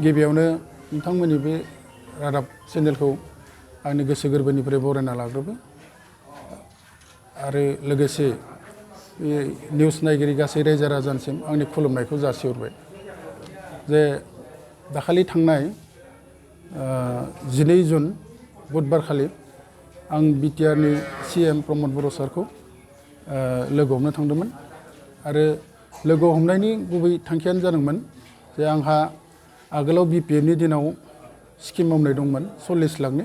गिबियावनो नोंथांमोननि बे रादाब चेनेलखौ आंनि गोसो गोरबोनिफ्राय बरायना लाग्रोबाय आरो लोगोसे बे निउस नायगिरि गासै रायजो राजानिसिम आंनि खुलुमनायखौ जासिहरबाय जे दाखालि थांनाय 12 जुन बुधबार खालि आं बिटिआरनि CM प्रमद बर' सारखौ लोगो हमनो थांदोंमोन आरो लोगो हमनायनि गुबै थांखियानो जादोंमोन जे आंहा आगोलाव BPFनि दिनाव स्किम मावनाय दंमोन 40 लाखनि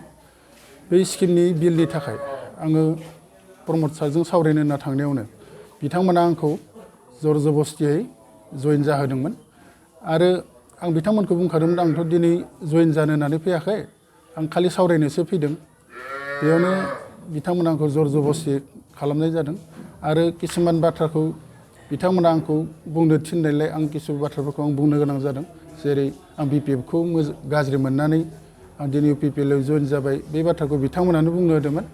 बे स्किमनि बिलनि थाखाय आङो प्रमद सारजों सावरायनो होनना थांनायावनो बिथांमोना आंखौ जर जबस्तियै जइन जाहोदोंमोन आरो आं बिथांमोनखौ बुंखादोंमोन आंथ' दिनै जइन जानो होननानै फैयाखै आं खालि सावरायनोसो फैदों बेयावनो बिथांमोना आंखौ जर जबस्ति खालामनाय जादों आरो किसुमान बाथ्राखौ बिथांमोना आंखौ बुंनो थिननायलाय आं किसु बाथ्राफोरखौ आं बुंनो गोनां जादों जेरै आं BPFखौ गाज्रि मोननानै आं दिनै UPPLआव जइन जाबाय बे बाथ्राखौ बिथांमोनानो बुंनो होदोंमोन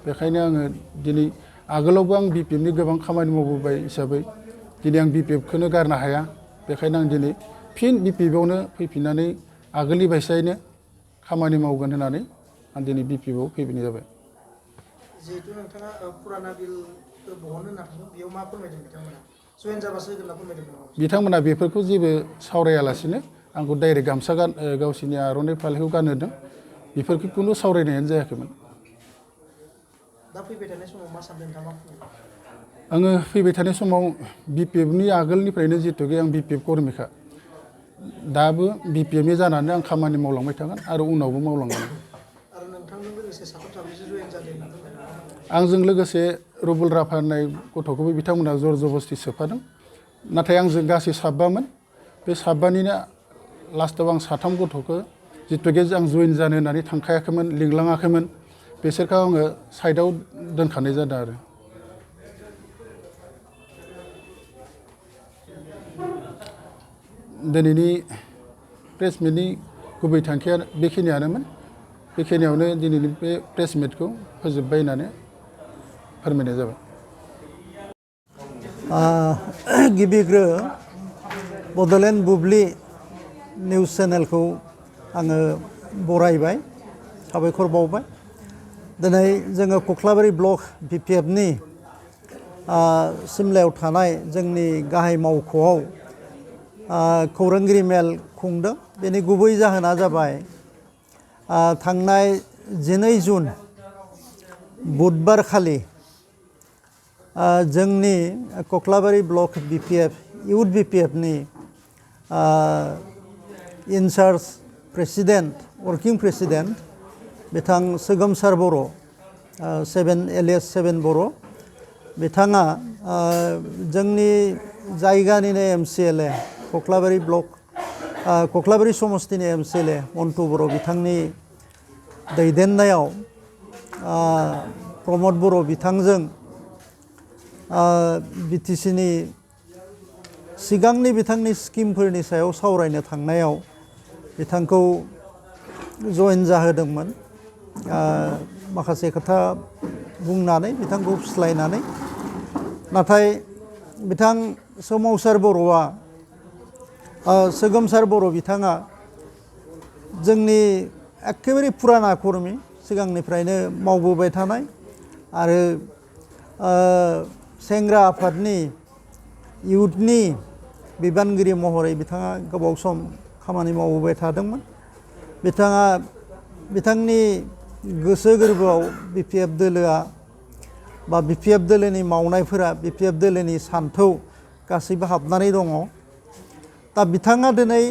बेखायनो आङो दिनै आगोलावबो आं BPFनि गोबां खामानि मावबोबाय हिसाबै दिनै आं BPFखौनो गारनो हाया बेखायनो आं दिनै फिन BPFआवनो फैफिननानै आगोलनि बायसायैनो खामानि मावगोन होननानै आं दिनै BPFआव फैफिननाय जाबाय जिहेतु नोंथाङा पुराना बिलखौ बहननो होनना थांदों बेयाव मा फोरमायदों बिथांमोना जइन जाबासो होगोन होनना फोरमायदों बिथांमोना बेफोरखौ जेबो सावरायालासिनो आंखौ डाइरेक्ट गामसा गावसोरनि आर'नाइ फालिखौ गानहोदों बेफोरखौ खुनु सावरायनायानो जायाखैमोन दा फैबाय थानाय समाव मा सानदों नोंथाङा मा बुङो आङो फैबाय थानाय समाव BPFनि आगोलनिफ्रायनो जिहेतुके आं BPF कर्मिखा दाबो BPFनि जानानै आं खामानि मावलांबाय थागोन आरो उनावबो मावलांगोन आरो नोंथांजों लोगोसे साथाम साब्रैसो जइन जादों होनना फोरमायदों आंजों लोगोसे रुबुल राफा होननाय गथ'खौबो बिथांमोना जर जबस्ति सोफादों नाथाय आंजों गासै 7बामोन बे 7बानिनो लास्टआव आं 3 गथ'खौ जितुके आं जइन जानो होननानै थांखायाखैमोन लिंलाङाखैमोन बिसोरखौ आङो साइडआव दोनखानाय जादों आरो दिनैनि प्रेस मिटनि गुबै थांखिया बेखिनियानोमोन बेखिनियावनो दिनैनि बे प्रेस मिटखौ फोजोबबाय होननानै फोरमायनाय जाबाय गिबिग्रो बड'लेण्ड बुब्लि निउस चेनेलखौ आङो बरायबाय साबायखर बावबाय दिनै जोङो कक्लाबारि ब्लक BPFनि सिमलायाव थानाय जोंनि गाहाय मावख'आव खौरांगिरि मेल खुंदों बेनि गुबै जाहोना जाबाय थांनाय 12 जुन बुधबार खालि जोंनि कक्लाबारि ब्लक BPF इउथ BPFनि इनचार्ज प्रेसिडेन्ट वर्किं प्रेसिडेन्ट बिथां सोगोमसार बर' 7 बर' बिथाङा जोंनि जायगानिनो MCLA कक्लाबारि ब्लक कक्लाबारि समस्तिनि MCLA मन्टु बर' बिथांनि दैदेननायाव प्रमद बर' बिथांजों BTCनि सिगांनि बिथांनि स्किमफोरनि सायाव सावरायनो थांनायाव बिथांखौ जइन जाहोदोंमोन माखासे खोथा बुंनानै बिथांखौ फुस्लायनानै नाथाय बिथां सोमावसार बर'आ सोगोमसार बर' बिथाङा जोंनि एखेबारे फुराना कर्मि सिगांनिफ्रायनो मावबोबाय थानाय आरो सेंग्रा आफादनि इउथनि बिबानगिरि महरै बिथाङा गोबाव सम खामानि मावबोबाय थादोंमोन बिथाङा बिथांनि गोसो गोरबोआव BPF दोलोआ बा BPF दोलोनि मावनायफोरा BPF दोलोनि सान्थौ गासैबो हाबनानै दङ दा बिथाङा दिनै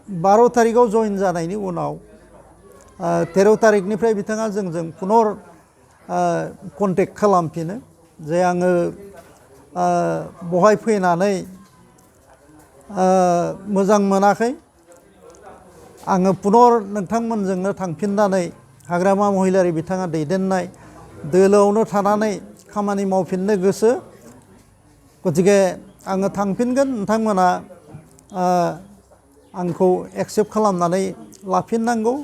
12 तारिखआव जइन जानायनि उनाव 13 तारिखनिफ्राय बिथाङा जोंजों पुनर कन्टेक्ट खालामफिनो जे आङो बहाय फैनानै मोजां मोनाखै आङो पुनर नोंथांमोनजोंनो थांफिननानै हाग्रामा महिलारि बिथाङा दैदेननाय दोलोआवनो थानानै खामानि मावफिननो गोसो गतिके आङो थांफिनगोन नोंथांमोना आंखौ एक्सेप्ट खालामनानै लाफिननांगौ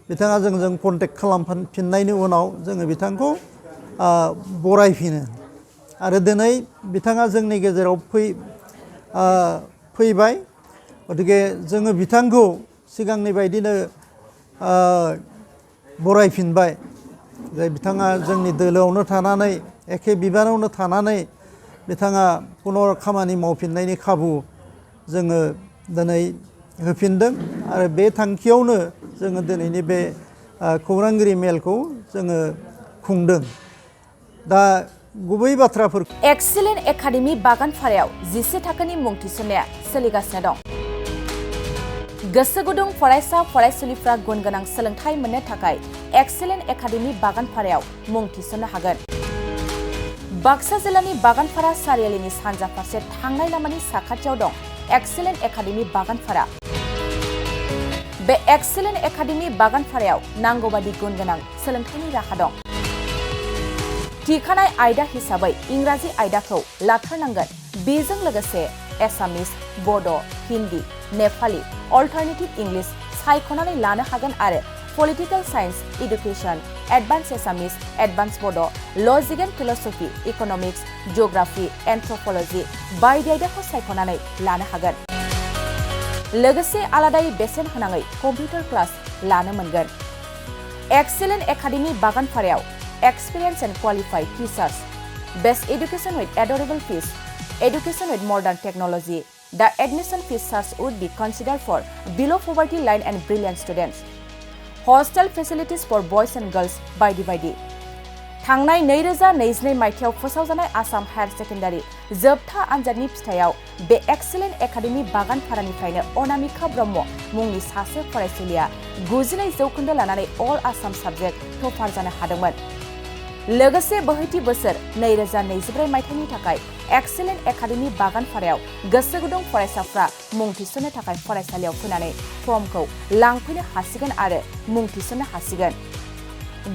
बिथाङा जोंजों कन्टेक्ट खालामफिननायनि उनाव जोङो बिथांखौ बरायफिनो आरो दिनै बिथाङा जोंनि गेजेराव फैबाय गतिके जोङो बिथांखौ सिगांनि बायदिनो बरायफिनबाय जे बिथाङा जोंनि दोलोआवनो थानानै एखे बिबानावनो थानानै बिथाङा पुनर खामानि मावफिननायनि खाबु जोङो दिनै होफिनदों आरो बे थांखियावनो जोङो दिनैनि बे खौरांगिरि मेलखौ जोङो खुंदों। दा गुबै बाथ्राफोर एक्सेलेन्ट एकाडेमि बागानपारायाव 11 थाखोनि मुं थिसननाया सोलिगासिनो दं। गोसो गुदुं फरायसा फरायसुलिफ्रा गुन गोनां सोलोंथाइ मोननो थाखाय एक्सेलेन्ट एकाडेमि बागानपारायाव मुं थिसननो हागोन। बाक्सा जिल्लानि बागानपारा सारियालिनि सानजा फारसे थांनाय लामानि साखाथियाव दं एक्सेलेन्ट एकाडेमि बागानपारा। बे एक्सेलेन्ट एकाडेमि बागानपारायाव नांगौबादि गुन गोनां सोलोंथाइनि राहा दं। थिखानाय आयदा हिसाबै इंराजि आयदाखौ लाथारनांगोन। बेजों लोगोसे एसामिस, बड', हिन्दी, नेपाली, अल्टारनेटिभ इंलिश सायख'नानै लानो हागोन आरो पलिटिकेल साइन्स, एडुकेशन, एडभान्स एसामिस, एडभान्स बड', लजिक एन्ड फिलसफी, इकनमिक्स, जिअग्राफी, एन्थ्रपलजी बायदि आयदाखौ सायख'नानै लानो हागोन। लोगोसे आलादायै बेसेन होनाङै कम्पिउटार क्लास लानो मोनगोन। एक्सेलेन्ट एकाडेमि बागानपारायाव experience and qualified teachers, best education with adorable fees, education with modern technology. The admission fees charge would be considered for below poverty line and brilliant students. Hostel facilities for boys and girls बायदि थांनाय 2022 मायथाइयाव फोसावजानाय Assam higher secondary जोबथा आनजादनि फिथायाव बे excellent academy बागानपारानिफ्रायनो Anamika Brahma मुंनि सासे फरायसुलिया 92% लानानै अल आसाम साबजेक्ट टपार जानो हादोंमोन। लोगोसे बोहैथि बोसोर 2024 मायथाइनि थाखाय एक्सेलेन्ट एकाडेमि बागानपारायाव गोसो गुदुं फरायसाफ्रा मुं थिसननो थाखाय फरायसालियाव फैनानै फर्मखौ लांफैनो हासिगोन आरो मुं थिसननो हासिगोन।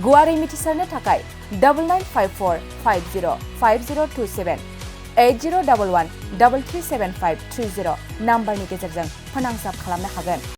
गुवारै मिथिसारनो थाखाय 9954505027 8011337530 नाम्बारनि गेजेरजों फोनांजाब खालामनो हागोन।